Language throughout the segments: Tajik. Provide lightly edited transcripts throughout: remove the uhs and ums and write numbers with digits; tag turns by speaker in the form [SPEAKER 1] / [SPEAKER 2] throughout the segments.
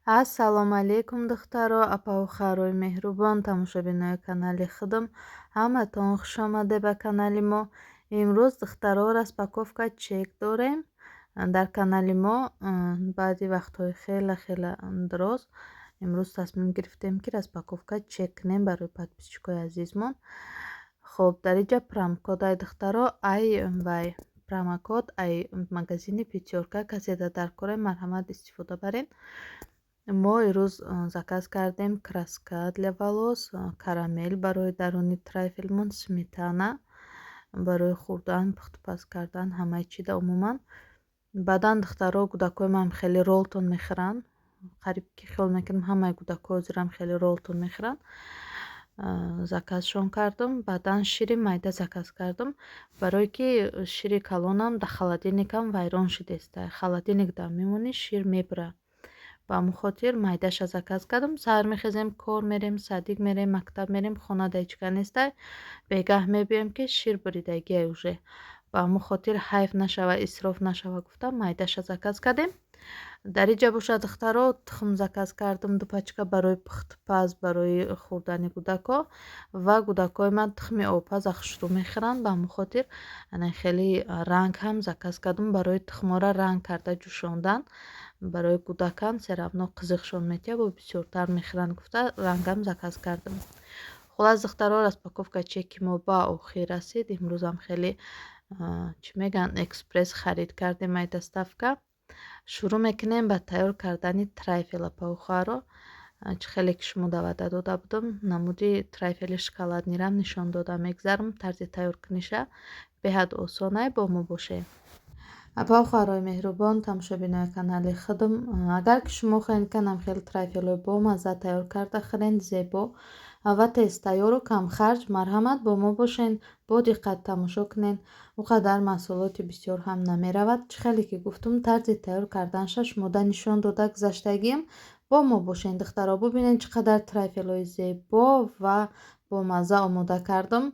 [SPEAKER 1] Ассалому алайкум, духтаро, апаву хоҳарои меҳрубон, тамошобинои канали худам. Ҳаматон хушомаде ба канали мо. Имрӯз, духтаро, распаковка чек дорем дар канали мо. Баъди вақтҳои хела хела дароз имрӯз тасмим гирифтем, ки распаковка чек кунем барои подписчикои азизмон. Хоб, дар инҷа промокод ай, духтаро, ай вай промокод ай магазини «Пятёрка». Каседа дар кора, марҳамат, истифода баред. Мо ирӯз заказ кардем краска для волос, карамел барои даруни трайфелмон, сметана барои хӯрдан, пухтупаз кардан, ҳамаи чида умуман. Баъдан, духтаро, кӯдакои ман хеле Ролтон мехӯранд. Қариб ки хиёл мекунам, ҳамаи кӯдакҳо ҳозирам хеле Ролтон мехӯранд. Заказшон кардам. Баъдан шири майда заказ кардам, барое ки шири калонам дар холодильникам вайрон шудеста. Холодильник дар мемонӣ, шир мебура. Ба ҳамон хотир майдаша заказ кардам. Саҳар мехезем, кор мерем, садик мерем, мактаб мерем, хонада ҳеҷ нестай. Бегаҳ мебиёем, ки шир буридагиай уже. Ба ҳамон хотир ҳайф нашава, исроф нашава гуфта, майдаша заказ кардем. Дар инҷа бошад, духтаро, тухм заказ кардам, ду пачка, барои пухтупаз, барои хӯрдани кӯдакҳо. Ва кӯдакҳои ман тухми обпаза хушрӯ мехӯранд. Ба ҳамон хотир ана хеле ранг ҳам заказ кардам, барои тухмҳоро ранг карда ҷӯшондан. Барои кӯдакам всё равно қизиқшон метиҳад, бо бисёртар мехӯранд гуфта, рангам заказ кардам. Хуллас, духтаро, распаковка чеки мо ба охир расид. Имрӯзам хеле, чӣ мегӯянд, экспресс харид кардем ай доставка. Шурӯъ мекунем ба тайёр кардани трайфел, апаву хоҳаро. Чӣ хеле ки шумо ваъда дода будам, намуди трайфели шоколаднирам нишон дода мегзарам. Тарзи тайёркуниша беҳад осонай, бо мо бошед. Апа, хоҳарои меҳрубон, тамошобинои канали худам, агар ки шумо хоҳед, канам хеле трайфелҳои бомазза тайёр карда хӯрен, зебо ва тезтайёру камхарҷ, марҳамат, бо мо бошен, бо диққат тамошо кунед. О қадар маҳсулоти бисёр ҳам намеравад. Чӣ хеле ки гуфтум, тарзи тайёр карданша шумода нишон дода гузаштагием. Бо мо бошен, духтаро. Бубинед, чӣ қадар трайфелҳои зебо ва бомазза омода кардам.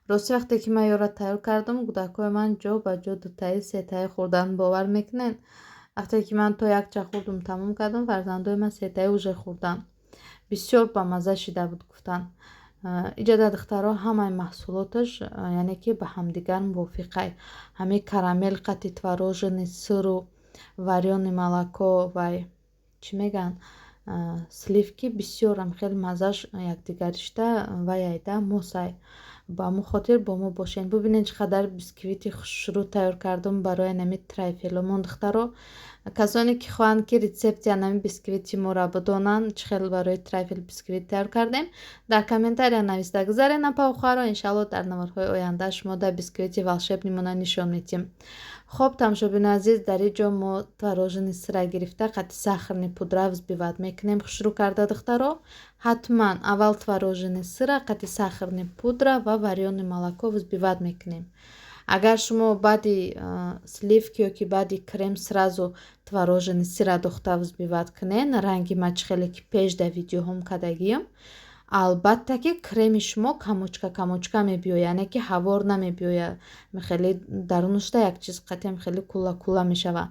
[SPEAKER 1] Рости, вақте ки ман ёра тайёр кардам, кӯдакҳои ман ҷо ба ҷо дутаи, сетаи хӯрдан. Бовар мекунед, вақте ки ман то якча хӯрдум, тамом кардам, фарзандои ман сетаи уже хӯрданд. Бисёр бамазза шида буд, гуфтанд. Иҷода, духтаро, ҳамаи маҳсулоташ, яъне ки ба ҳамдигар мувофиқай. Ҳамин карамел қати творожный сыру варёный молоко, вай чӣ мегӯянд, сливки, бисёрам хеле маззаш якдигаришта вай айда мосай. Ба ҳамон хотир бо мо бошед. Бубинед, чӣ қадар бисквити хушрӯ тайёр кардам барои анами трайфеломон. Духтаро, касоне ки хоҳанд, ки рецепти анами бисквити моро бидонанд, чӣ хел барои трайфел бисквит тайёр кардем, дар комментария нависта гузарен, апа, хоҳаро. Иншалло, дар наворҳои оянда шумо дар бисквити волшебный мона нишон медиҳем. Хоб, тамошобинои азиз, дар ин ҷо мо творожный сыра гирифта, қати сахарный пудра взбивать мекунем хушрӯ карда. Духтаро, ҳатман аввал творожный сыра қати сахарный пудра ва варёный молоко взбивать мекунем. Агар шумо баъди сливки ё ки баъди крем сразу творожный сыра дохта взбивать кунед, ранги ма чӣ хеле ки пеш дар видеоҳом кардагиам, албатта ки креми шумо комочка комочка мебиёяд, яъне ки ҳавор намебиёяд, хеле дарунашда як чиз қатиам хеле кулла кулла мешавад.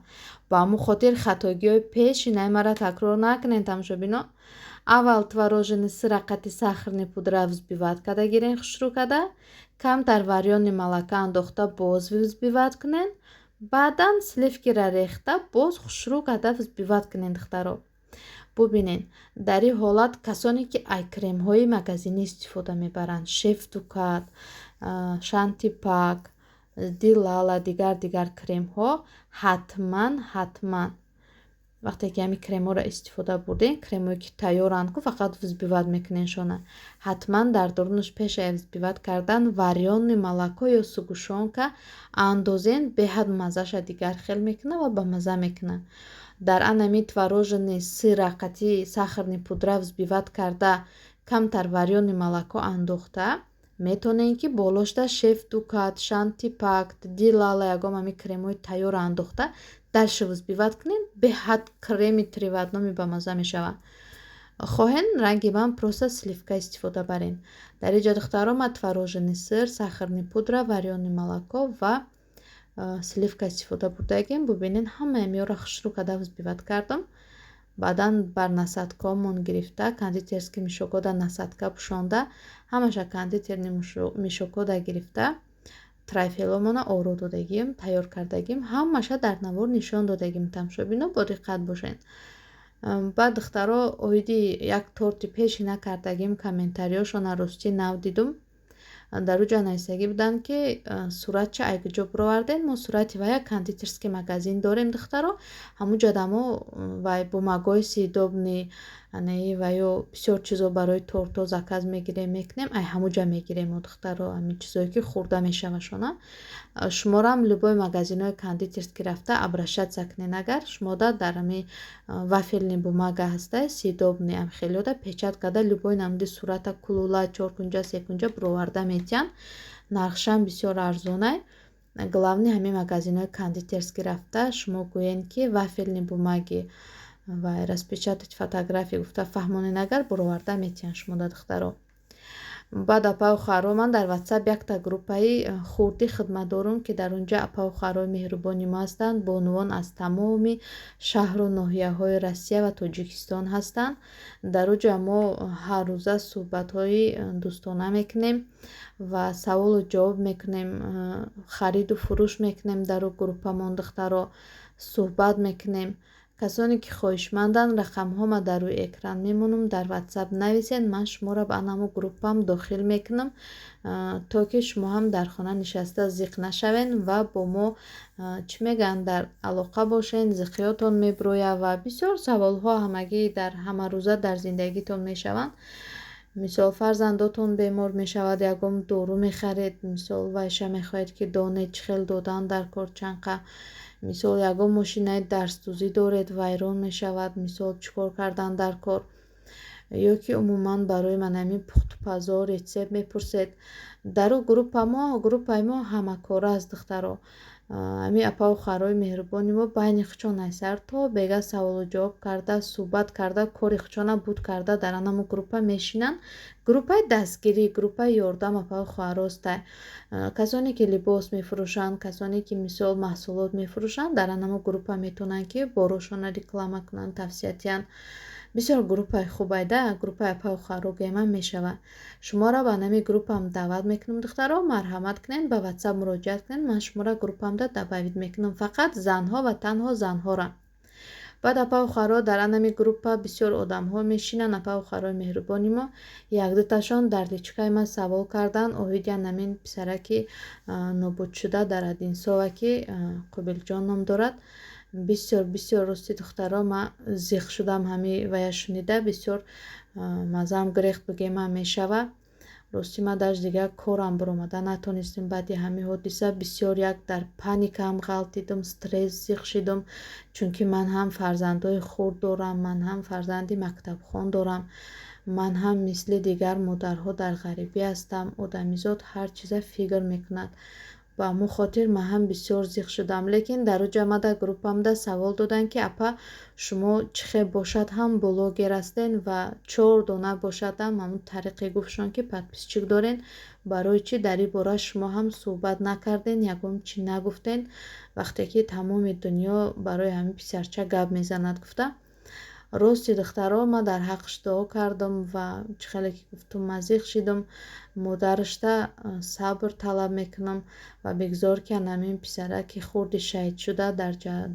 [SPEAKER 1] Ба ҳамон хотир хатогиҳои пешинаи маро такрор накунед, тамошобино. Аввал творожный сыра қати сахарный пудра взбивать карда гирен, хушрӯ карда, камтар варёный молоко андохта, боз взбивать кунед. Баъдан сливкиро рехта, боз хушрӯ карда взбивать кунед. Духтаро, бубинед, дар ин ҳолат касоне ки ай кремҳои магазинӣ истифода мебаранд, Шеф Дукат, Шантипак, Дилала, дигар дигар кремҳо, ҳатман, ҳатман вақте ки ҳамин кремҳоро истифода бурдем, кремҳое ки тайёранд ку, фақат взбивать мекуненшона, ҳатман дар дурунаш пеш аз взбивать кардан варёный молоко ё сгущёнка андозен. Беҳад маззаша дигар хел мекунад ва бамазза мекунад. Дар анами творожный сыра қати сахарный пудра взбивать карда, камтар варёный молоко андохта метавонем, ки болошда Шеф Дукат, Шантипак, Дилала, ягон ҳамин кремҳои тайёрро андохта, дальше взбивать кунем. Беҳад креми три в одноми бамазза мешавад. Хоҳен, ранги ман просто сливка истифода барен. Дар инҷа, духтаро, ман творожный сыр, сахарный пудра, варёный молоко ва сливка истифода бурдагим. Бубинед, ҳамаи миёро хушрӯ карда взбивать кардам. Баъдан бар насадкаҳомон гирифта, кондитерский мешокода насадка пӯшонда, ҳамаша кондитерный мешокода гирифта, трайфеломона оро додагим, тайёр кардагим, ҳамаша дар навор нишон додагим. Тамошобино, бодиққат бошед. Баъд, духтаро, оиди як торти пешина кардагим, комментариёшона ростӣ нав дидум. Дар уҷа нависагӣ буданд, ки суратча ай куҷо бировардем. Мо сурати вая кондитерский магазин дорем, духтаро, ҳамуҷада мо вай бумагои съедобный анаи ва ё бисёр чизо барои тортҳо заказ мегирем, мекунем, ай ҳамуҷа мегирем мо, духтаро, ҳамин чизое ки хӯрда мешавашона. Шуморам любой магазинҳои кондитерский рафта обращаться кунед, агар шумода дар ҳами вафельный бумага ҳастай, съедобный, амхелиёда печать карда, любой намуди сурата, кулула, чоркунҷа, секунҷа бироварда метиҳанд. Нархшам бисёр арзонай. Главный, ҳамин магазинҳои кондитерский рафта шумо гӯед, ки вафельный бумаги ва распечатать фотография гуфта фаҳмонед, агар бироварда метиҳанд шумода, духтаро. Баъд, апаю хоҳаро, ман дар Ватсап якта группаи хурдӣ хидмат дорум, ки дар он ҷо апаю хоҳарои меҳрубони мо ҳастанд. Бонувон аз тамоми шаҳру ноҳияҳои Россия ва Тоҷикистон ҳастанд. Дар он ҷо мо ҳаррӯза суҳбатҳои дӯстона мекунем ва саволу ҷавоб мекунем, хариду фурӯш мекунем дар у группамон, духтаро, суҳбат мекунем. Касоне ки хоҳишманданд, рақамҳома дар рӯи экран мемонам, дар Ватсап нависед, ман шуморо ба анамо группам дохил мекунам, то ки шумо ҳам дар хона нишаста зиқ нашавед ва бо мо, чӣ мегӯянд, дар алоқа бошед. Зиқиётон мебирояд ва бисёр саволҳо ҳамагӣ дар ҳамарӯза дар зиндагитон мешаванд. Мисол, фарзандотон бемор мешавад, ягон дору мехаред, мисол, вайша мехоҳед, ки донед чӣ хел додан дар кор, чанқа. Мисол, ягон мошинаи дарсдӯзӣ доред, вайрон мешавад, мисол, чӣ кор кардан дар кор, ё ки умуман барои ман ҳамин пухтупазо рецепт мепурсед. Дар у группа мо, группаи мо ҳамакора аст, духтаро. Ҳамин апаву хоҳарои меҳрубони мо байни худшон айсар то бега саволу ҷавоб карда, суҳбат карда, кори худшона буд карда, дар анамо группа мешинанд. Группаи дастгирӣ, группаи ёрдам апаву хоҳаростай. Касоне ки либос мефурӯшанд, касоне ки, мисол, маҳсулот мефурӯшанд, дар анамо группа метавонанд, ки борошона реклама кунанд, тавсия диҳанд. Бисёр группаи хубайда, группаи апаву хоҳаро гӯямам мешавад. Шуморо ба нами группам даъват мекунам, духтаро, марҳамат кунед, ба Ватсап муроҷиат кунед, ман шуморо группамда добавить мекунам, фақат занҳо ва танҳо занҳоро. Баъд, апаву хоҳаро, дар анами группа бисёр одамҳо мешинанд, апаву хоҳарои меҳрубони мо. Якдуташон дар личкаи ман савол карданд оиди анамин писараки нобудшуда дар Одинсова, ки Қобилҷон ном дорад. Бисёр, бисёр, рости, духтаро, ман зиқ шудам ҳами вая шунида, бисёр маззаам гирехт бигӯям мешава. Рости, ман даже дигар корам баромада натонистем. Баъди ҳамин ҳодиса бисёр як дар паникаам ғалтидум, стресс, зиқ шидум, чунки ман ҳам фарзандои хурд дорам, ман ҳам фарзанди мактабхон дорам, ман ҳам мисли дигар модарҳо дар ғарибӣ ҳастам. Одамизод ҳар чиза фикр мекунад. Ба ҳамон хотир ман ҳам бисёр зиқ шудам. Лекин дар уҷа ма дар группамда савол доданд, ки апа, шумо чӣ хел бошад ҳам блогер ҳастен ва чор дона бошад ҳам, ҳамун тариқе гуфтшон, ки подписчик дорен, барои чӣ дар ин бора шумо ҳам суҳбат накарден, ягон чӣ нагуфтен, вақте ки тамоми дунё барои ҳамин писарча гап мезанад, гуфта. Рости, духтаро, ман дар ҳаққаш дуо кардам ва чӣ хеле ки гуфтум, ман зиқ шидам. Модарашда сабр талаб мекунам ва бигзор, ки анамин писараки хурди шаҳидшуда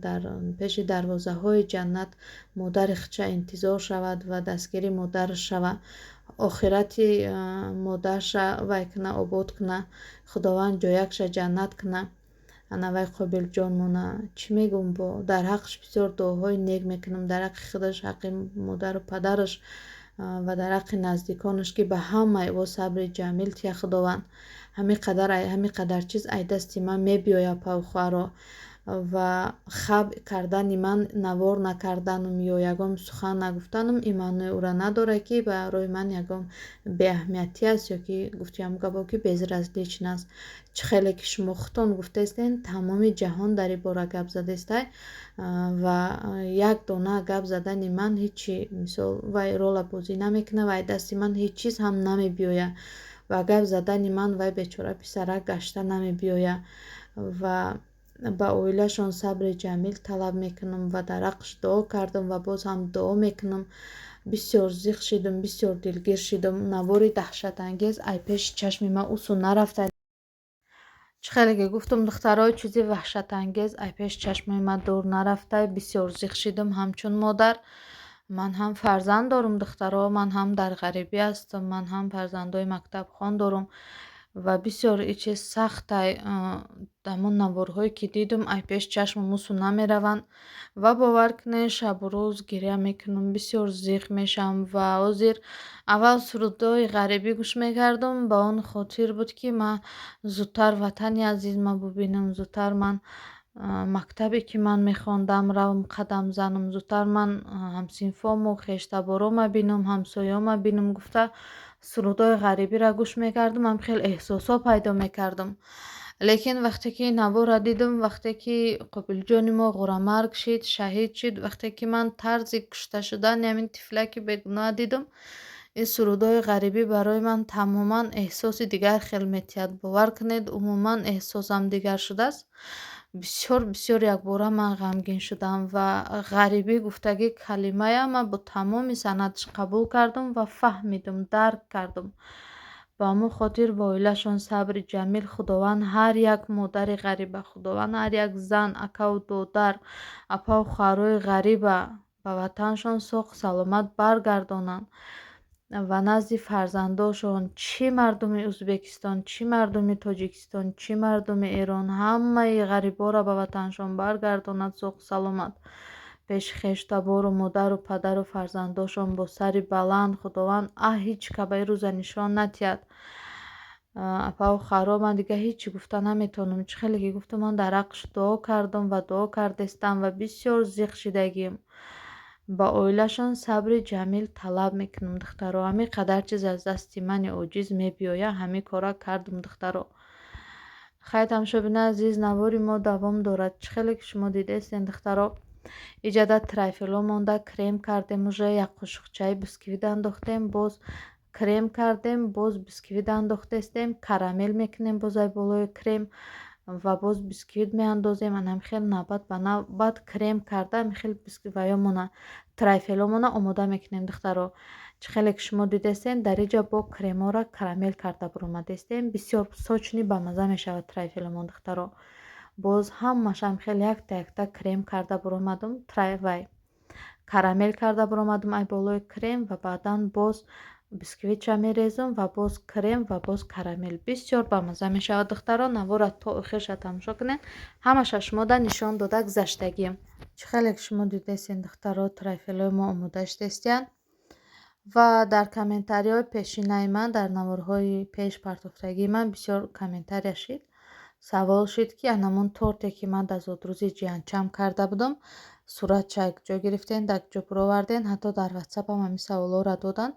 [SPEAKER 1] дар пеши дарвозаҳои ҷаннат модари худша интизор шавад ва дастгири модараш шавад, охирати модарша вай куна, обод куна, Худованд ҷоякша ҷаннат куна. Ана вай Қобилҷон мона, чӣ мегӯм, бо дар ҳаққаш бисёр дуоҳои нек мекунам, дар ҳаққи худаш, ҳаққи модару падараш ва дар ҳаққи наздиконаш, ки ба ҳамаи ӯ сабри ҷамил тия Худованд. Ҳамин қадар чиз ай дасти ман мебиёяд, апаву хоҳаро, ва хаб кардани ман, навор накарданум ё ягон сухан нагуфтанум ин маънои ӯро надорад, ки барои ман ягон беаҳамиятӣ аст ё ки гуфтиам гапо, ки безразличен аст. Чӣ хеле ки шумо худтон гуфтаистен, тамоми ҷаҳон дар ин бора гап задестай ва як дона гап задани ман ҳечи, мисол, вай рола бозӣ намекунад ва ай дасти ман ҳеҷ чиз ҳам намебиёяд ва гап задани ман вай бечора писарак гашта намебиёяд ва Ба оилашон сабри ҷамил талаб мекунам ва дар ҳаққаш дуо кардам ва боз ҳам дуо мекунам. Бисёр зиқ шидам, бисёр дилгир шидам. Навори даҳшатангез ай пеши чашми ман усу нарафта. Чӣ хеле ки гуфтам, духтаро, чизи ваҳшатангез ай пеши чашмои ман дур нарафта. Бисёр зиқ шидам. Ҳамчун модар, ман ҳам фарзанд дорам, духтаро, ман ҳам дар ғарибӣ ҳастам, ман ҳам фарзандои мактабхон дорам ва бисёр и чиз сахтай. Ҳамон наворҳое ки дидум, ай пеши чашмам усу намераванд ва бовар кунед, шабу рӯз гиря мекунам, бисёр зиқ мешавам. Ва ҳозир аввал сурудҳои ғарибӣ гӯш мекардам, ба он хотир буд, ки ман зудтар ватани азизма бубинам, зудтар ман мактабе, ки ман мехондам, равам, қадам занам, зудтар ман ҳамсинфому хештаборома бинам, ҳамсоёма бинам гуфта, сурудҳои ғарибиро гӯш мекардам, ҳам хел эҳсосҳо пайдо мекардам. Лекин вақте ки наворро дидам, вақте ки Қобилҷони мо ғурамарг шид, шаҳид шид, вақте ки ман тарзи кушта шудани ҳамин тифлаки бегуноҳ дидам, ин сурудҳои ғарибӣ барои ман тамоман эҳсоси дигар хел метиҳад. Бовар кунед, умуман эҳсосам дигар шудааст. Бисёр, бисёр якбора ман ғамгин шудам ва ғарибӣ гуфтагӣ калимая ман бо тамоми санадаш қабул кардам ва фаҳмидум, дарк кардам. Ба ҳамон хотир ба оилашон сабри ҷамил. Худованд ҳар як модари ғариба, Худованд ҳар як зан, акаву додар, апаву хоҳарои ғариба ба ватаншон соғ саломат баргардонанд ва назди фарзандошон, чӣ мардуми Ӯзбекистон, чӣ мардуми Тоҷикистон, чӣ мардуми Эрон, ҳамаи ғариборо ба ватаншон баргардонад соғ саломат, пеши хештабору модару падару фарзандошон бо сари баланд. Худованд аҳ ҳеҷ кабаи рӯза нишон натиҳад. Апаву хоҳаро, ман дигар ҳеҷ чӣ гуфта наметавонам. Чӣ хеле ки гуфтам, ман дар ҳаққаш дуо кардам ва дуо кардестам ва бисёр зиқ шидагием. Ба оилашон сабри ҷамил талаб мекунам, духтаро. Ҳамин қадар чиз аз дасти мани оҷиз мебиёяд, ҳамин кора кардам, духтаро. Хай, тамошобинои азиз, навори мо давом дорад. Чӣ хеле ки шумо дидаистен, духтаро, иҷада трайфело монда, крем кардем, уже як қошуқчаи бисквит андохтем, боз крем кардем, боз бисквит андохтестем, карамел мекунем боз ай болои крем ва боз бисквит меандозем. Анам хел навбат ба навбат крем карда, ҳамин хел ваёмона, трайфеломона омода мекунем, духтаро. Чӣ хеле ки шумо дидестен, дар иҷа бо кремора карамел карда буромадестем. Бисёр сочный, бамаза мешавад трайфеломон, духтаро. Боз ҳамааш хел якта якта крем карда буромадум, вай карамел карда буромадум ай болои крем ва баъдан боз бисквитша мерезум ва боз крем ва боз карамел. Бисёр бамаза мешавад, духтаро. Навора то охирша тамошо кунед, ҳамаша шумода нишон дода гузаштагием. Чӣ хеле ки шумо дидестен, духтаро, трайфелои мо омода шудестиянд. Ва дар комментариҳои пешинаи ман, дар наворҳои пеш партофтагии ман бисёр комментария шид, савол шид, ки анамон торте, ки ман дар зодрӯзи ҷиянчам карда будам, суратша ҷо гирифтен, дар ҷо буроварден. Ҳатто дар Ватсапам ҳамин саволҳоро доданд.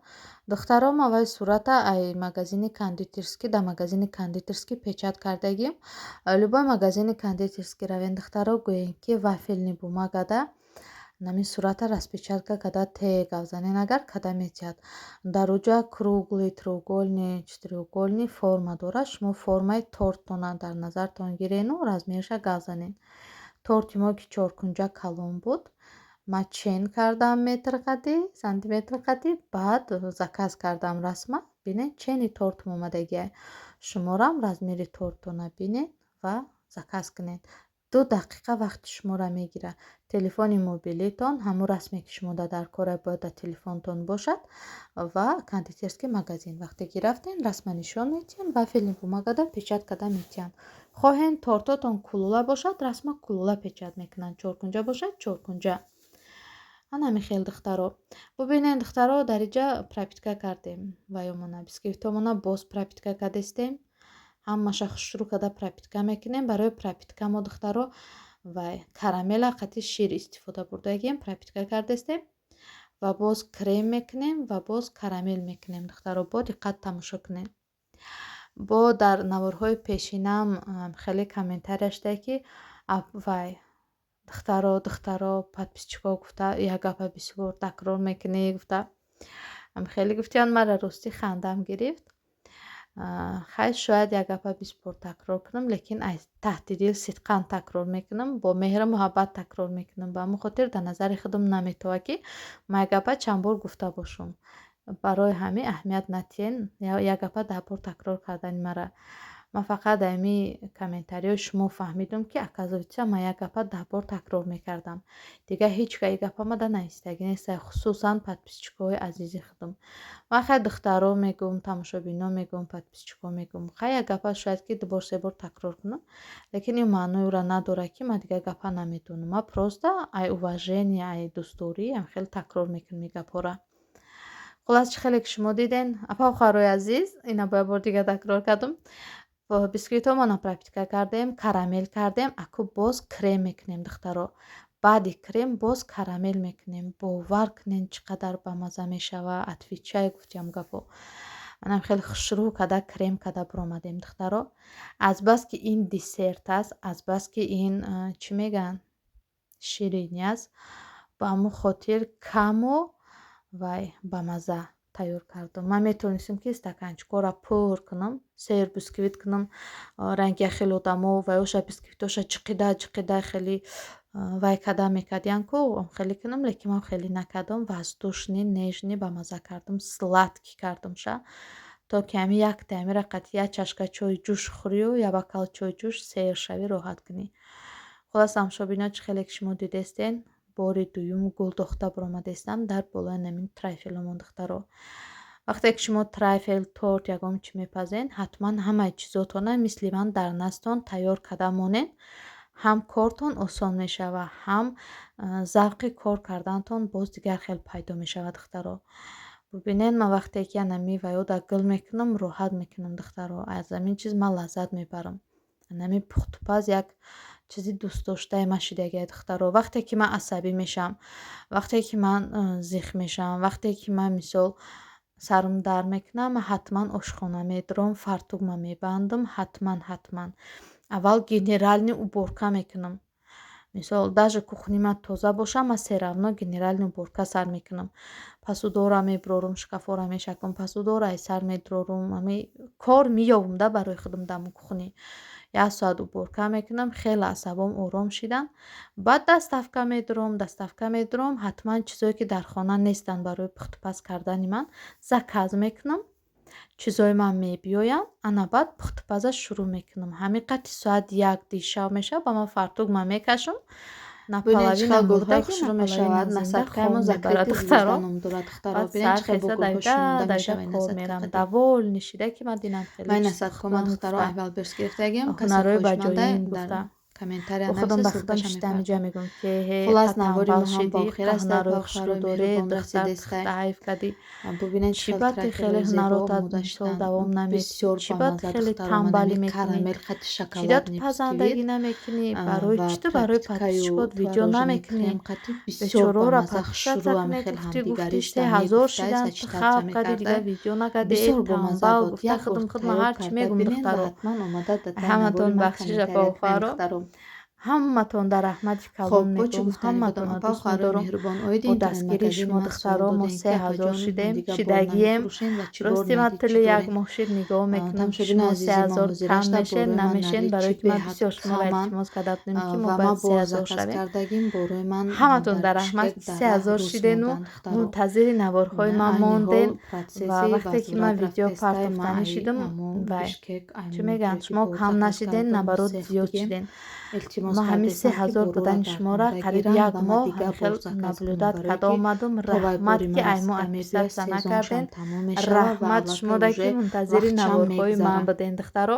[SPEAKER 1] Духтаро, ман вай сурата ай магазини кондитерский, дар магазини кондитерский печать кардагим. Любой магазини кондитерский равен, духтаро, гӯен, ки вафельный бумагада намин сурата распечатка када те гавзанен, агар када метиҳад. Дар уҷа круглый, треугольный, четырёхугольный форма дорад. Шумо формаи тортона дар назартон гирену размерша гавзанен. Торти мо ки чоркунҷа калон буд, ман чен кардам метр қадӣ, сантиметр қадӣ, баъд заказ кардам расма. Бинед, чени тортум омадагиай. Шуморам размери тортона бинед ва заказ кунед. 2 дақиқа вақти шуморо мегирад. Телефони мобилитон, ҳамон расме, ки шумо дар кора, бояд дар телефонтон бошад ва кондитерский магазин вақте ки рафтен, расма нишон медиҳанд, вафельный бумагада печать карда метиҳанд. Хоҳен, тортотон кулула бошад, расма кулула печать мекунанд, чоркунҷа бошад, чоркунҷа. Ана хел, духтаро. Бубинед, духтаро, дар иҷа пропитка кардем ваёмона, бисквитомона боз пропитка кардестем. Ҳамаша хушрӯ карда пропитка мекунем. Барои пропитка мо, духтаро, вай карамела қати шир истифода бурдагием, пропитка кардестем ва боз крем мекунем ва боз карамел мекунем. Духтаро, бо диққат тамошо кунед. Бо дар наворҳои пешинам хеле комментария шуда, ки вай духтаро, духтаро, подписчикҳо гуфта, як гапа бисёр такрор мекунӣ гуфта, хеле гуфтиян. Мара ростӣ хандам гирифт. Хай, шояд як гапа 20 бор такрор кунам, лекин аз таҳти дил сидқан такрор мекунам, бо меҳру муҳаббат такрор мекунам. Ба ҳамон хотир дар назари худам наметавад, ки ман як гапа чанд бор гуфта бошам. Барои ҳамин аҳамият натиҳен як гапа 10 бор такрор кардани мара. Ман фақат ами комментариҳои шумо фаҳмидам, ки, оказывается, ман як гапа 10 бор такрор мекардам. Дигар ҳеҷ ка и гапа мада навистагӣ нест, хусусан подписчикҳои азизи худам. Ман хай духтаро мегӯм, тамошобино мегӯм, подписчикҳо мегӯм. Хай, як гапа шояд ки дубор, се бор такрор кунам, лекин ин маънои ӯро надорад, ки ман дигар гапа намедонам. Ман просто ай уважение, ай дӯстдорӣ хеле такрор мекунам ин гапҳоро. Хуллас, чӣ хеле ки шумо диден, апа, хоҳарои азиз, ина бо як бор дигар такрор кардам. Бисквитҳомо пропитка кардем, карамел кардем, аку боз крем мекунем, духтаро. Баъди крем боз карамел мекунем. Бовар кунед, чӣ қадар бамазза мешава. Отвечаю, гуфтиам гапо. Манам хеле хушрӯ када крем када биромадем, духтаро. Азбаски ин десерт аст, азбаски ин, чӣ мегӯянд, ширинӣ аст, ба ҳамон хотир каму вай бамазза тайёр кардам. Ман метавонистам, ки стаканчикҳоро пур кунам, сер бисквит кунам, ранги як хеле одамо вайоша бисквитоша чиқида чиқида хеле вай када мекардиян ку, хеле кунам, лекин ман хеле накардам. Воздушный, нежный, бамазза кардам, сладкий кардамша, то ки ҳами якта ҳамира қати як чашка чойи ҷӯш хӯрию як бокал чойи ҷӯш сер шавӣ, роҳат кунӣ. Хуллас, тамошобино, чӣ хеле ки шумо дидестен, бори дуюм гулдохта баромадестам дар болои намин трайфеломон, духтаро. Вақте ки шумо трайфел, торт, ягон чӣ мепазен, ҳатман ҳамаи чизотона мисли ман дар настон тайёр карда монед. Ҳам кортон осон мешава, ҳам завқи кор кардантон боз дигар хел пайдо мешавад, духтаро. Бубинед, ман вақте ки анами ваёда гул мекунам, роҳат мекунам, духтаро. Аз ҳамин чиз ман лаззат мебарам. Анами пухтупаз як чизи дӯстдоштаи ман шидагия, духтаро. Вақте ки ман асабӣ мешавам, вақте ки ман зиқ мешавам, вақте ки ман, мисол, сарам дард мекунам, ман ҳатман ошхона медурам, фартугма мебандам, ҳатман, ҳатман аввал генеральный уборка мекунам. Мисол, даже кухни ман тоза боша, ман всё равно генеральный уборка сар мекунам. Посудора мебурорум, шкафора мешакам, посудора аз сар медурорум, ами кор меёбам да барои худам дар кухни. Як соат уборка мекунам, хеле асабом ором шидан. Баъд доставка медуром, доставка медуром, ҳатман чизое ки дар хона нестанд барои пухтупаз кардани ман заказ мекунам. Чизои ман мебиёянд, ана баъд пухтупаза шурӯъ мекунам. Ҳамин қадри соат 1 дишав мешавад, ба ман фартугма мекашам.
[SPEAKER 2] Бубинед, чӣ хел гулҳои хушрӯ мешавад. Насадкаи
[SPEAKER 1] мебарад, духтаро.
[SPEAKER 2] Ном дорад, духтаро.
[SPEAKER 1] Баъд
[SPEAKER 2] Бубинед, чӣ хел
[SPEAKER 1] сар
[SPEAKER 2] бо
[SPEAKER 1] хеста
[SPEAKER 2] гулҳо шунонда
[SPEAKER 1] давида давида
[SPEAKER 2] мешавад
[SPEAKER 1] кор
[SPEAKER 2] насадка
[SPEAKER 1] мерам.
[SPEAKER 2] қадим.
[SPEAKER 1] Довольный шида, ки ман динам хеле
[SPEAKER 2] Ман
[SPEAKER 1] чиз
[SPEAKER 2] насадкома,
[SPEAKER 1] пухтам,
[SPEAKER 2] духтаро,
[SPEAKER 1] гуфта.
[SPEAKER 2] аввал берс гирифтагиам. Касе
[SPEAKER 1] Ҳунарҳои
[SPEAKER 2] хоҳишманда
[SPEAKER 1] баҷоин
[SPEAKER 2] дар
[SPEAKER 1] гуфта.
[SPEAKER 2] комментария
[SPEAKER 1] Бо худам
[SPEAKER 2] нависа,
[SPEAKER 1] ба худам
[SPEAKER 2] ссылкаша
[SPEAKER 1] шиштам инҷа
[SPEAKER 2] мефиристам.
[SPEAKER 1] мегӯям, ки ҳе
[SPEAKER 2] Хуллас,
[SPEAKER 1] қа
[SPEAKER 2] навори
[SPEAKER 1] танбал
[SPEAKER 2] мо ҳам ба
[SPEAKER 1] шидӣ,
[SPEAKER 2] охир
[SPEAKER 1] қа
[SPEAKER 2] расид.
[SPEAKER 1] ҳунарҳои
[SPEAKER 2] Ба
[SPEAKER 1] хушрӯ
[SPEAKER 2] хоҳарои
[SPEAKER 1] дорӣ,
[SPEAKER 2] меҳрубон
[SPEAKER 1] духтар
[SPEAKER 2] расидестай.
[SPEAKER 1] ҳайф кардӣ.
[SPEAKER 2] Бубинед, чӣ
[SPEAKER 1] Чӣ
[SPEAKER 2] хел
[SPEAKER 1] ба ти хеле
[SPEAKER 2] трайфелҳои зебо
[SPEAKER 1] ҳунаротат,
[SPEAKER 2] омода
[SPEAKER 1] мисол,
[SPEAKER 2] шуданд.
[SPEAKER 1] давом намедиҳӣ?
[SPEAKER 2] Бисёр
[SPEAKER 1] Чӣ ба
[SPEAKER 2] бамазза,
[SPEAKER 1] хеле
[SPEAKER 2] духтаро.
[SPEAKER 1] танбалӣ
[SPEAKER 2] Манами
[SPEAKER 1] мекунӣ?
[SPEAKER 2] карамел қати
[SPEAKER 1] Чӣ да ту
[SPEAKER 2] шоколадный бисквит
[SPEAKER 1] пазандагӣ намекунӣ? Барои
[SPEAKER 2] ва
[SPEAKER 1] чӣ ту барои
[SPEAKER 2] пропиткаю
[SPEAKER 1] подписчикот видео
[SPEAKER 2] творожный
[SPEAKER 1] намекунӣ?
[SPEAKER 2] крем қати бисёр
[SPEAKER 1] Бечораро
[SPEAKER 2] бамазза,
[SPEAKER 1] подписаться
[SPEAKER 2] хушрӯ, ами
[SPEAKER 1] кунед,
[SPEAKER 2] хел
[SPEAKER 1] гуфтӣ, гуфтӣ
[SPEAKER 2] ҳамдигаришда
[SPEAKER 1] 3000
[SPEAKER 2] мегуфтай,
[SPEAKER 1] шидан, ту
[SPEAKER 2] сочетаться
[SPEAKER 1] хавф кардӣ,
[SPEAKER 2] мекарда.
[SPEAKER 1] дигар видео накардӣ, э
[SPEAKER 2] Бисёр бомазза
[SPEAKER 1] танбал
[SPEAKER 2] буд.
[SPEAKER 1] гуфта
[SPEAKER 2] Як бор
[SPEAKER 1] худам худ ман
[SPEAKER 2] тайёр
[SPEAKER 1] ҳарчи
[SPEAKER 2] карда
[SPEAKER 1] мегӯм,
[SPEAKER 2] бинед ва
[SPEAKER 1] духтаро.
[SPEAKER 2] ҳатман омода дар таи
[SPEAKER 1] Ҳаматон
[SPEAKER 2] навори ман
[SPEAKER 1] бахшиш, апа,
[SPEAKER 2] комментария кунед,
[SPEAKER 1] хоҳаро.
[SPEAKER 2] духтаро.
[SPEAKER 1] Ҳаматон дар раҳмати
[SPEAKER 2] Хоб,
[SPEAKER 1] калон
[SPEAKER 2] бо чӣ
[SPEAKER 1] мегӯм,
[SPEAKER 2] гуфтанӣ будам,
[SPEAKER 1] ҳаматонро
[SPEAKER 2] апа,
[SPEAKER 1] дӯст
[SPEAKER 2] хоҳарои
[SPEAKER 1] медорам.
[SPEAKER 2] меҳрубон, оиди
[SPEAKER 1] Бо дастгирии
[SPEAKER 2] интернет-магазини
[SPEAKER 1] шумо,
[SPEAKER 2] ман суол
[SPEAKER 1] духтаро, мо
[SPEAKER 2] додем,
[SPEAKER 1] се
[SPEAKER 2] ки
[SPEAKER 1] ҳазор
[SPEAKER 2] апаҷон,
[SPEAKER 1] шидем,
[SPEAKER 2] дига бор
[SPEAKER 1] шидагием.
[SPEAKER 2] намефурӯшем ва чӣ бор
[SPEAKER 1] Рости ман
[SPEAKER 2] надид, чӣ
[SPEAKER 1] тӯли як
[SPEAKER 2] дорем.
[SPEAKER 1] моҳ шид нигоҳ мекунам, ки
[SPEAKER 2] Тамошобинони
[SPEAKER 1] шумо се
[SPEAKER 2] азизи мо,
[SPEAKER 1] ҳазор кам
[SPEAKER 2] ҳозирашда
[SPEAKER 1] мешен,
[SPEAKER 2] борои ман
[SPEAKER 1] намешен,
[SPEAKER 2] наличи
[SPEAKER 1] барое ки ман
[SPEAKER 2] беҳад
[SPEAKER 1] бисёр шуморо
[SPEAKER 2] каманд
[SPEAKER 1] илтимос карда будем, ки мо
[SPEAKER 2] ва
[SPEAKER 1] бояд
[SPEAKER 2] ман
[SPEAKER 1] се
[SPEAKER 2] бор
[SPEAKER 1] ҳазор
[SPEAKER 2] заказ
[SPEAKER 1] шавем.
[SPEAKER 2] кардагим, борои ман
[SPEAKER 1] Ҳаматон
[SPEAKER 2] дар
[SPEAKER 1] дар раҳмат,
[SPEAKER 2] Бишкек
[SPEAKER 1] ки
[SPEAKER 2] дар
[SPEAKER 1] се
[SPEAKER 2] раҳ
[SPEAKER 1] ҳазор
[SPEAKER 2] рӯз
[SPEAKER 1] шидену
[SPEAKER 2] монданд, духтаро.
[SPEAKER 1] мунтазири наворҳои ман
[SPEAKER 2] Айни ҳол
[SPEAKER 1] монден ва
[SPEAKER 2] процесси
[SPEAKER 1] вақте ки ман
[SPEAKER 2] возврат
[SPEAKER 1] видео
[SPEAKER 2] рафтестай. Ман
[SPEAKER 1] партофтанӣ
[SPEAKER 2] ай
[SPEAKER 1] шидам,
[SPEAKER 2] амо
[SPEAKER 1] вай
[SPEAKER 2] Бишкек,
[SPEAKER 1] чӣ
[SPEAKER 2] ай
[SPEAKER 1] мегӯянд,
[SPEAKER 2] ҷое ки
[SPEAKER 1] шумо
[SPEAKER 2] бор
[SPEAKER 1] кам
[SPEAKER 2] заказ
[SPEAKER 1] нашиден,
[SPEAKER 2] кардам,
[SPEAKER 1] наоборот
[SPEAKER 2] сех
[SPEAKER 1] зиёд
[SPEAKER 2] дигем.
[SPEAKER 1] шиден.
[SPEAKER 2] Илтимос
[SPEAKER 1] Ма ҳамин се
[SPEAKER 2] кардестам, ки
[SPEAKER 1] ҳазор
[SPEAKER 2] борора
[SPEAKER 1] будани шуморо
[SPEAKER 2] гардонда
[SPEAKER 1] қариб
[SPEAKER 2] гиранд
[SPEAKER 1] як
[SPEAKER 2] ва ман
[SPEAKER 1] моҳ
[SPEAKER 2] дигар
[SPEAKER 1] ҳамин хел
[SPEAKER 2] бор заказ кунам,
[SPEAKER 1] наблюдать
[SPEAKER 2] барое
[SPEAKER 1] карда
[SPEAKER 2] ки
[SPEAKER 1] омадум.
[SPEAKER 2] то вай
[SPEAKER 1] Раҳмат,
[SPEAKER 2] бори
[SPEAKER 1] ки
[SPEAKER 2] ман
[SPEAKER 1] ай мо
[SPEAKER 2] расида мебиёяд,
[SPEAKER 1] отписаться
[SPEAKER 2] сезоншам
[SPEAKER 1] накарден.
[SPEAKER 2] тамом мешавад ва
[SPEAKER 1] Раҳмат
[SPEAKER 2] аллакай
[SPEAKER 1] шумода, ки
[SPEAKER 2] уже
[SPEAKER 1] мунтазири
[SPEAKER 2] вақтшам
[SPEAKER 1] наворҳои ман
[SPEAKER 2] мегзарад.
[SPEAKER 1] буден, духтаро.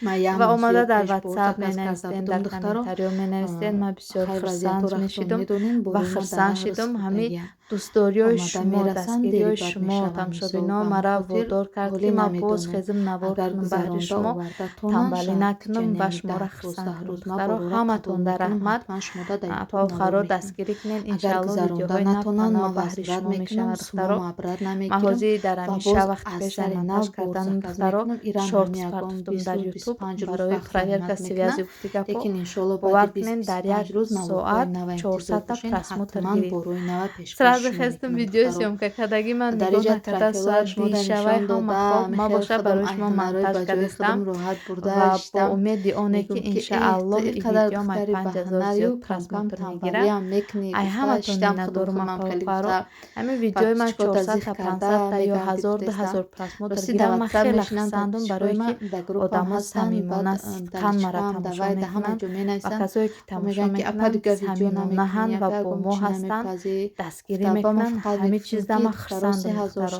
[SPEAKER 2] Ман як
[SPEAKER 1] Ва
[SPEAKER 2] моҳ
[SPEAKER 1] омада
[SPEAKER 2] зиёд
[SPEAKER 1] дар
[SPEAKER 2] пеш бор
[SPEAKER 1] ватсап
[SPEAKER 2] заказ карда
[SPEAKER 1] менавистен,
[SPEAKER 2] будам,
[SPEAKER 1] дар
[SPEAKER 2] духтаро.
[SPEAKER 1] комментариё менавистен, ман бисёр
[SPEAKER 2] Хай,
[SPEAKER 1] хурсанд
[SPEAKER 2] вазъиятҳоро худтон
[SPEAKER 1] мешидум
[SPEAKER 2] медонед,
[SPEAKER 1] ва
[SPEAKER 2] борои ман дар
[SPEAKER 1] хурсанд
[SPEAKER 2] раҳ рӯз
[SPEAKER 1] шидум. Ҳамин
[SPEAKER 2] хӯрдагианд.
[SPEAKER 1] дӯстдориҳои
[SPEAKER 2] Омада
[SPEAKER 1] шумо,
[SPEAKER 2] мерасанд, дери
[SPEAKER 1] дастгириҳои
[SPEAKER 2] бад
[SPEAKER 1] шумо,
[SPEAKER 2] мешаванд, мисол.
[SPEAKER 1] тамошобино
[SPEAKER 2] Ба ҳамин
[SPEAKER 1] мара
[SPEAKER 2] хотир
[SPEAKER 1] водор кард,
[SPEAKER 2] ҳоле
[SPEAKER 1] ки ман боз
[SPEAKER 2] намедонам,
[SPEAKER 1] хезим навор
[SPEAKER 2] агар
[SPEAKER 1] кунам баҳри
[SPEAKER 2] гузаронда
[SPEAKER 1] шумо,
[SPEAKER 2] оварда тонанд,
[SPEAKER 1] танбалӣ
[SPEAKER 2] шояд
[SPEAKER 1] накунам ва
[SPEAKER 2] ҷанами
[SPEAKER 1] шуморо
[SPEAKER 2] даҳ
[SPEAKER 1] хурсанд
[SPEAKER 2] дувоздаҳ
[SPEAKER 1] кунам.
[SPEAKER 2] рӯз ман
[SPEAKER 1] Духтаро,
[SPEAKER 2] борора қабул
[SPEAKER 1] ҳаматон дар
[SPEAKER 2] мекунам,
[SPEAKER 1] раҳмат.
[SPEAKER 2] ҳатман шумода дар
[SPEAKER 1] Апа,
[SPEAKER 2] ютуб навор
[SPEAKER 1] хоҳаро,
[SPEAKER 2] мекунам.
[SPEAKER 1] дастгирӣ кунед,
[SPEAKER 2] Агар
[SPEAKER 1] иншаалло
[SPEAKER 2] гузаронда
[SPEAKER 1] видеоҳои нав
[SPEAKER 2] натонанд,
[SPEAKER 1] паноҳ
[SPEAKER 2] ман
[SPEAKER 1] баҳри
[SPEAKER 2] возврат
[SPEAKER 1] шумо
[SPEAKER 2] мекунам,
[SPEAKER 1] мешавад, духтаро.
[SPEAKER 2] сумомо обрат
[SPEAKER 1] Ман
[SPEAKER 2] намегирам
[SPEAKER 1] ҳозир дар
[SPEAKER 2] ва
[SPEAKER 1] ҳамин
[SPEAKER 2] боз
[SPEAKER 1] шав вақти
[SPEAKER 2] аз
[SPEAKER 1] пеш
[SPEAKER 2] сари
[SPEAKER 1] монтаж
[SPEAKER 2] нав бор
[SPEAKER 1] карданам,
[SPEAKER 2] заказ
[SPEAKER 1] духтаро,
[SPEAKER 2] мекунам. Ирам
[SPEAKER 1] шортс
[SPEAKER 2] ҳами ягон
[SPEAKER 1] партофтум
[SPEAKER 2] 20
[SPEAKER 1] дар
[SPEAKER 2] рӯз,
[SPEAKER 1] ютуб. Ютуб барои проверка связи гуфти гапо. Бовар кунед, дар як соат 400-та просмотр гирифт. Сразу хестам, видео съёмка кардагӣ, ман нигоҳ накарда, соат дишавай ҳама хоб ма боша, барои шумо монтаж кардастам ва бо умеди оне ки иншааллоҳ и видео май 5000 зиёд просмотр мегирад. Ай ҳаматон миннатдорум, апа-хоҳаро. Ҳамин видеои ман 400-та, 500-та ё 1000, 2000 просмотр гирам, ман хеле хурсандум, барое ки одамо самимона, сидқан мара тамошо мекунанд ва касое ки тамошо мекунанд, самимонаҳанд ва бо мо ҳастанд, дастгирӣ мекунанд. Ҳамин чизда ман хурсандум, духтаро.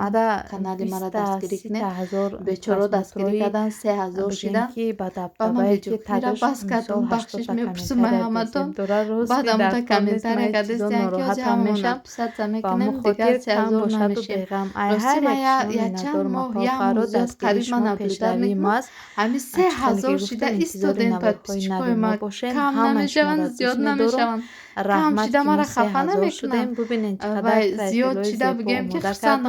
[SPEAKER 1] Мада 20-та, 30-та ҳазор просмотрҳои бигем, ки ба дабдабае ки тагаш мисол 80-та комментария безеб дора, рост ки дар кор нест, ман ин чизо нороҳатам мешам. Ба ҳамон хотир кам бошаду беғам. Ай ҳар як шумо миннатдорум, апа-хоҳаро. Дастгирии шумо пешравии моаст. Чӣ хеле ки гуфтам, интизори наворҳои нави мо бошед. Ҳамаи шуморо дӯст медорам. Раҳмат, ки мо 3000 шудем. Бубинед, чӣ қадар трайфелҳои зебо омода кардам.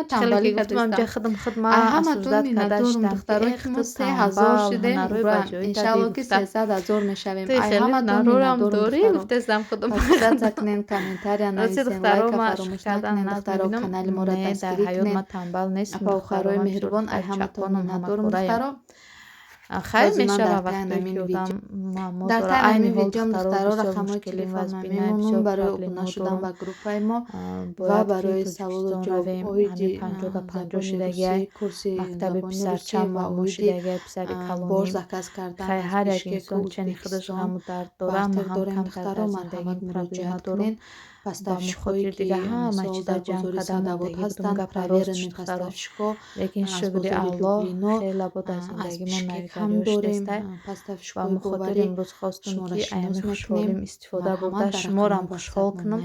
[SPEAKER 1] Чӣ хеле ки гуфтам, ҳамҷа худам худ ма осуждать карда шудам, ки эх, ту танбал, ҳунарҳои ба ҷои дадӣ, гуфта. Ту хеле ҳунарҳоам дорӣ, гуфтестам худам. Рости, духтаро, ма шӯхӣ кардан нағз мебинам. Не, дар ҳаёт ман танбал нестам, духтаро. Ман бисёр духтари чаққонам, ҳамакораям. Хайр, мешава вақтое ки одам муаммо дора. Айни ҳол, духтаро, бисёр мушкилим, вазбинай, бисёр проблемҳо дорум. Бояд ки Тоҷикистон равем. Ҳамин 50-50 шидагиай, мактаби писарчам муаммо шидагиай, писари калоним. Хай, ҳар як инсон чени худаш ғаму дард дора, ман ҳам камтар дар зиндагим проблема дорум. Ба ҳамон хотир дига ҳама чиза ҷамъ карда мондагӣ будум, гапа рост шуд, духтаро. Лекин шукри Аллоҳ, хеле бо дар зиндагимон навигариҳо шудестай. Ба ҳамон хотир имрӯз хостум, ки аями хушҳолим истифода бурда, шуморам хушҳол кунам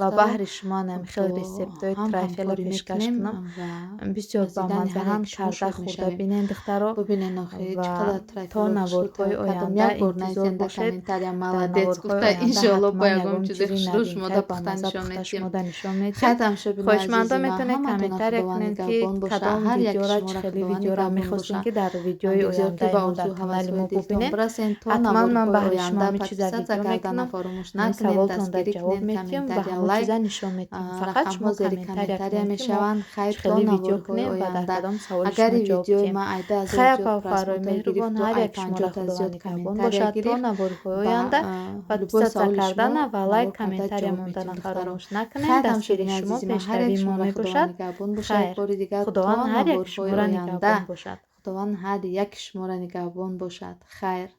[SPEAKER 1] ва баҳри шумо анами хел рецептҳои трайфела пешкаш кунам. Бисёр бамаззаанд, карда хӯрда бинед, духтаро, ва то наворҳои оянда интизор бошед. Дар наворҳои оянда ҳатман ягон чизи новинкаи бамазза пухта шумода нишон медиҳем. Хоҳишмандон метавонед комментария кунед, ки кадом видеора, чӣ хели видеора мехостем, ки дар видеои ояндаи мо дар канали мо бубинед. Ҳатман ман баҳри шумо ҳамин чиза видео мекунам, ҳамин саволтонда ҷавоб медиҳем ва ҳамон чиза нишон медиҳем. Фақат шумо комментария кунед, ки мо чӣ хели видео кунем ва дар кадом саволи шумо ҷавоб диҳем. Хай, апа-хоҳарои меҳрубон, ҳар як шуморо Худованд нигаҳбон бошад. То наворҳои оянда подписаться кардана ва лайк, комментария мондана фаромӯш накунед. Дастгирии шумо пешравии мо мебошад. Хайр, Худованд ҳар як шуморо нигаҳбон бошад.
[SPEAKER 2] Худованд ҳар яки шуморо нигаҳбон бошад. Хайр.